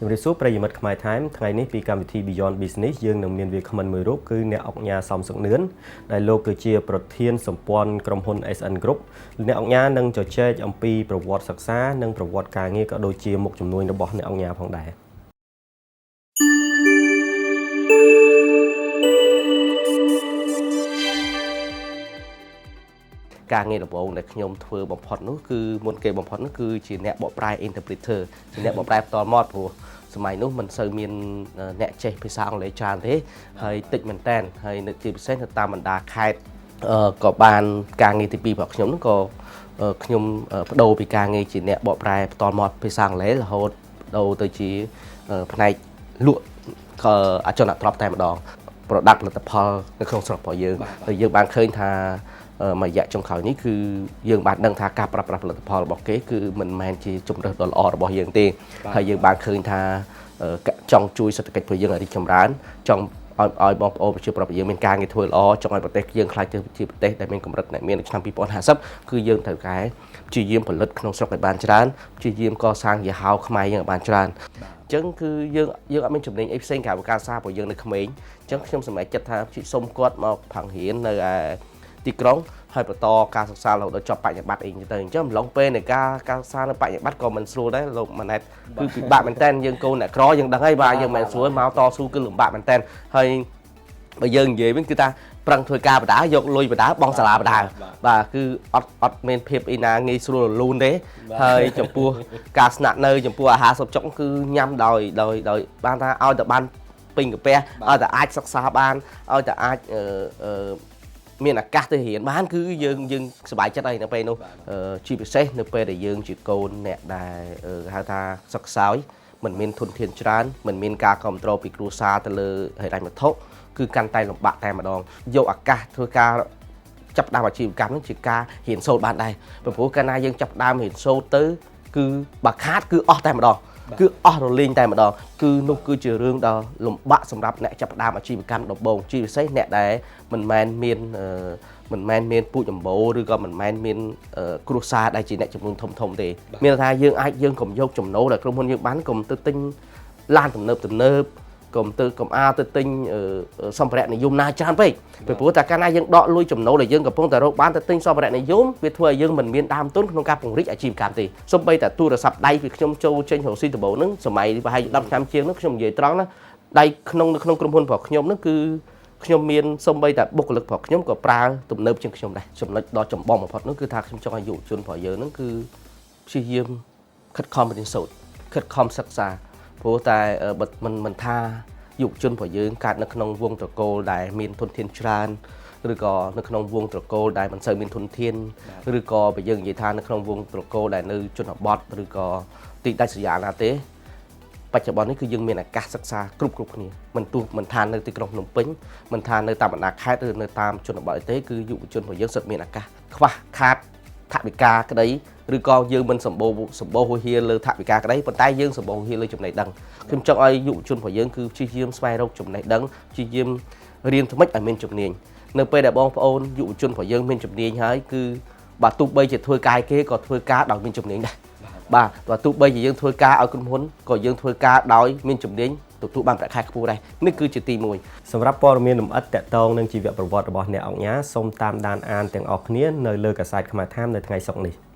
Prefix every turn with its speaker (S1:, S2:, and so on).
S1: ជំរាបសួរប្រិយមិត្តខ្មែរថែមថ្ងៃនេះពីកម្មវិធី Beyond Business យើងនឹងមានវាគ្មិនមួយរូបគឺអ្នកឧកញ៉ាសំសុកនឿនដែលលោកគឺជាប្រធានសម្ព័ន្ធក្រុមហ៊ុន SN Group។ អ្នកឧកញ៉ានឹងជជែកអំពីប្រវត្តិសិក្សានិងប្រវត្តិការងារក៏ដូចជាមុខជំនួញរបស់អ្នកឧកញ៉ាផងដែរ។
S2: ការងារដំបូងដែលខ្ញុំធ្វើបំផុតនោះគឺមុនគេបំផុតនោះគឺជាអ្នកបកប្រែ interpreter ជាអ្នកបកប្រែផ្ទាល់មាត់ព្រោះសម័យនោះមិនសូវមានអ្នកចេះភាសាអង់គ្លេសច្រើនទេហើយតិចមែនតើហើយនៅជាពិសេសនៅតាមបណ្ដាខេត្តក៏បានការងារទី2របស់ខ្ញុំនោះក៏ខ្ញុំបដូរពីការងារជាអ្នកបកប្រែផ្ទាល់មាត់ភាសាអង់គ្លេសរហូតបដូរទៅជាផ្នែកលក់អចលនទ្រព្យតែម្ដង product ផលិតផលនៅក្នុងស្រុករបស់យើងហើយយើងបានឃើញថាមួយរយៈចុងក្រោយនេះគឺយើងបានដឹងថាការប្រើប្រាស់ផលិតផលរបស់គេគឺមិនមែនជាជំរើសដ៏ល្អរបស់យើងទេហើយយើងបានឃើញថាចង់ជួយសេដ្ឋកិច្ចរបស់យើងឲ្យរីកចម្រើនចង់ឲ្យបងប្អូនប្រជាប្រដ្ឋយើងមានការងារធ្វើល្អចង់ឲ្យប្រទេសយើងក្លាយទៅជាប្រទេសដែលមានកម្រិតអ្នកមាននៅឆ្នាំ2050គឺយើងត្រូវតែព្យាយាមផលិតក្នុងស្រុកឲ្យបានច្រើនព្យាយាមកសាងយីហោខ្មែរយើងឲ្យបានច្រើនអញ្ចឹងគឺយើងអត់មានចំណេញអីផ្សេងក្រៅពីការសាររបស់យើងនៅក្មេងអញ្ចឹងខ្ញុំសម្រេចចិត្តថាសុំគាត់មកផាំងរៀននៅឯទីក្រុងហើយបន្តការសិក្សារហូតដល់ចប់បញ្ញាបត្រអីទៅអញ្ចឹងអំឡុងពេលនៃការសិក្សានៅបញ្ញាបត្រក៏មិនស្រួលដែរលោកម៉ាណែតគឺពិបាកមែនតើយើងកូនអ្នកក្រយើងដឹងហើយបាទយើងមិនស្រួលមកតស៊ូគឺលំបាកមែនតើហើយបើយើងនិយាយវិញគឺថាប្រឹងធ្វើការបដាយកលុយបដាបងសាលាបដាបាទគឺអត់មានភាពអីណាងាយស្រួលរលូនទេហើយចំពោះការស្នាក់នៅចំពោះអាហារសុបចុកគឺញ៉ាំដោយដោយដោយបានថាឲ្យតែបានពេញកាពះឲ្យតែអាចសិក្សាបានឲ្យតែអាចមានឱកាសទៅរៀនបានគឺយើងសប្បាយចិត្តហើយនៅពេលនោះជាពិសេសនៅពេលដែលយើងជាកូនអ្នកដែលហៅថាសឹកខ្សោយមិនមានធនធានច្រើនមិនមានការគ្រប់គ្រងពីគ្រួសារទៅលើហិរញ្ញវត្ថុគឺកាន់តែលំបាកតែម្ដងយកឱកាសធ្វើការចាប់ផ្ដើមអាជីវកម្មនឹងជាការរៀនសូត្របានដែរព្រោះកាលណាយើងចាប់ផ្ដើមរៀនសូត្រទៅគឺបើខាតគឺអស់តែម្ដងគឺអស់រលីងតែម្ដងគឺនោះគឺជារឿងដ៏លំបាកសម្រាប់អ្នកចាប់ផ្ដើមអាជីវកម្មដំបូងជាពិសេសអ្នកដែលមិនមែនមានពូជអម្បូរឬក៏មិនមែនមានគ្រួសារដែលជាអ្នកចំនួនធំធំទេមានន័យថាយើងអាចយើងកុំយកចំណូលដែលក្រុមហ៊ុនយើងបានកុំទៅទិញឡានទំនើបទំនើបកុំទៅកុំអាទៅទិញសម្ភារៈនិយមណាច្រើនពេកពីព្រោះតែកាលណាយើងដកលុយចំណូលដែលយើងកំពុងតែរកបានទៅទិញសម្ភារៈនិយមវាធ្វើឲ្យយើងមិនមានដើមទុនក្នុងការពង្រីកអាជីវកម្មទេសូម្បីតែទូរស័ព្ទដៃពីខ្ញុំចូលចេញរកស៊ីដំបូងហ្នឹងសម័យប្រហែល10ឆ្នាំជាងហ្នឹងខ្ញុំនិយាយត្រង់ណាដៃក្នុងនៅក្នុងក្រុមហ៊ុនរបស់ខ្ញុំហ្នឹងគឺខ្ញុំមានសូម្បីតែបុគ្គលិករបស់ខ្ញុំក៏ប្រើទំនើបជាងខ្ញុំដែរចំណុចដ៏ចម្បងបំផុតនោះគឺថាខ្ញុំចង់ឲ្យយុវជនរបស់យើងហ្នឹងគឺព្យាយាមខិតខំរៀនសូត្រខិតខំសិក្សាព្រោះតែមិនថាយុវជនរបស់យើងកើតនៅក្នុងវងត្រកូលដែលមានធនធានច្រើនឬក៏នៅក្នុងវងត្រកូលដែលមិនសូវមានធនធានឬក៏បើយើងនិយាយថានៅក្នុងវងត្រកូលដែលនៅជនបទឬក៏ទីដាច់ស្រយាលណាទេបច្ចុប្បន្ននេះគឺយើងមានឱកាសសិក្សាគ្រប់គ្នាមិនទោះមិនថានៅទីក្រុងភ្នំពេញមិនថានៅតាមបណ្ដាខេត្តឬនៅតាមជនបទទេគឺយុវជនរបស់យើងសុទ្ធមានឱកាសខ្វះខាតថវិកាក្តីឬក៏យើងមិនសម្បូរហួហៀលើថវិកាក្តីប៉ុន្តែយើងសម្បូរហួហៀលើចំណេះដឹងខ្ញុំចង់ឲ្យយុវជនរបស់យើងគឺព្យាយាមស្វែងរកចំណេះដឹងព្យាយាមរៀនថ្មិចឲ្យមានជំនាញនៅពេលដែលបងប្អូនយុវជនរបស់យើងមានជំនាញហើយគឺបើទោះបីជាធ្វើការគេក៏ធ្វើការដោយមានជំនាញដែរបាទបើទោះបីជាយើងធ្វើការឲ្យក្រុមហ៊ុនក៏យើងធ្វើការដោយមានជំនាញទទួលបានប្រាក់ខែខ្ពស់ដែរនេះគឺជាទី1
S1: សម្រាប់ព័ត៌មានលម្អិតតាក់ទងនឹងជីវប្រវត្តិរបស់អ្នកអង្គញាសូមតាមដានអានទាំងអស់គ្នានៅលើកាសែតខ្មែរថាមនៅថ្ងៃសុក្រនេះ។